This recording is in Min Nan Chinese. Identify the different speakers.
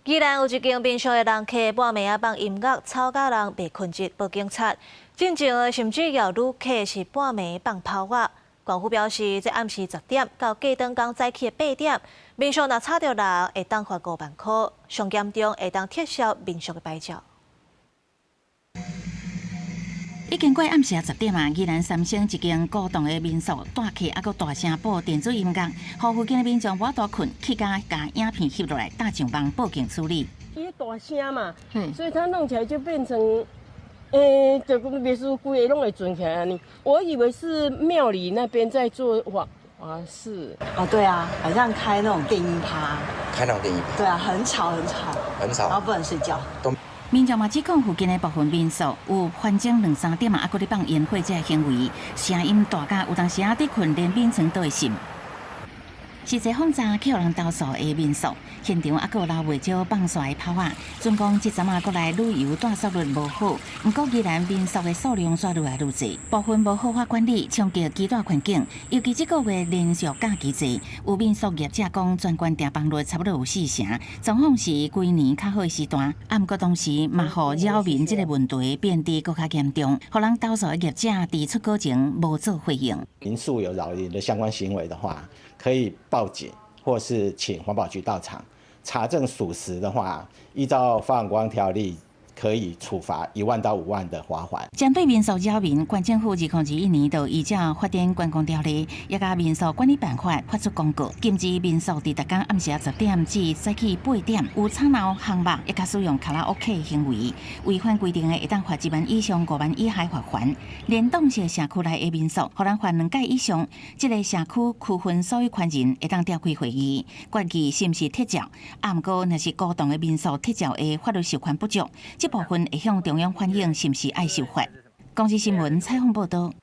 Speaker 1: 宜蘭有一間民宿的人客半暝仔放音樂，吵甲人袂睏著，報警察。進前甚至有旅客是半暝放炮仔。縣府表示，這暗時十點到隔轉工早起的八點，民宿若吵著人，會當罰5萬箍，上嚴重會當撤銷民宿的牌照。
Speaker 2: 已經過暗時十點啊！宜蘭三星一間高檔的民宿，住客猶閣大聲播電子音樂，予附近的民眾無法度睏，氣甲共影片翕落來，貼上網報警處理。
Speaker 3: 伊大聲嘛，所以他弄起來就變成，就講民宿規个攏會傳起來按呢。我以為是廟裡那邊在做法法事。
Speaker 4: 哦，對啊，好像開那種電音趴。
Speaker 5: 開那種電音趴。
Speaker 4: 對啊，很吵很吵。
Speaker 5: 很吵。
Speaker 4: 然後不能睡覺。
Speaker 2: 民眾嘛指控附近的部分民宿有翻整兩三點啊，猶閣咧放煙火這个行為，聲音大甲有當時仔佇睏連眠床都會震。實際訪查去予人投訴的民宿，現場猶閣有留袂少放煞的炮仔。準講這陣仔國內旅遊住宿率無好，毋過宜蘭民宿的數量煞愈來愈濟，部分無好好管理，衝擊居住環境。尤其這個月連續假期濟，有民宿業者講，全縣訂房率差不多有四成，狀況是規年較好的時段。啊，毋過同時嘛，予擾民這個問題變得閣較嚴重，予人投訴的業者佇出稿前無做回應。
Speaker 6: 民宿有擾民的相關行為的話，可以報警，或是請環保局到場查證屬實的話，依照發展觀光條例，可以處罰1萬到5萬的罰款。
Speaker 2: 針對民宿擾民，縣政府2021年就依照發展觀光條例，也佮民宿管理辦法發出公告，禁止民宿佇逐工暗時十點至早起八點有吵鬧項目，以及使用卡拉 OK 行為，違反規定的會當罰1萬以上5萬以下罰鍰。連棟式社區內的民宿，予人罰兩屆以上，這个社區區分所有權人會當召開會議，決議是毋是撤照。啊，毋過若是高檔的民宿撤照的法律授權不足，這部分會向中央反映，是毋是愛修法？公視新聞採訪報導。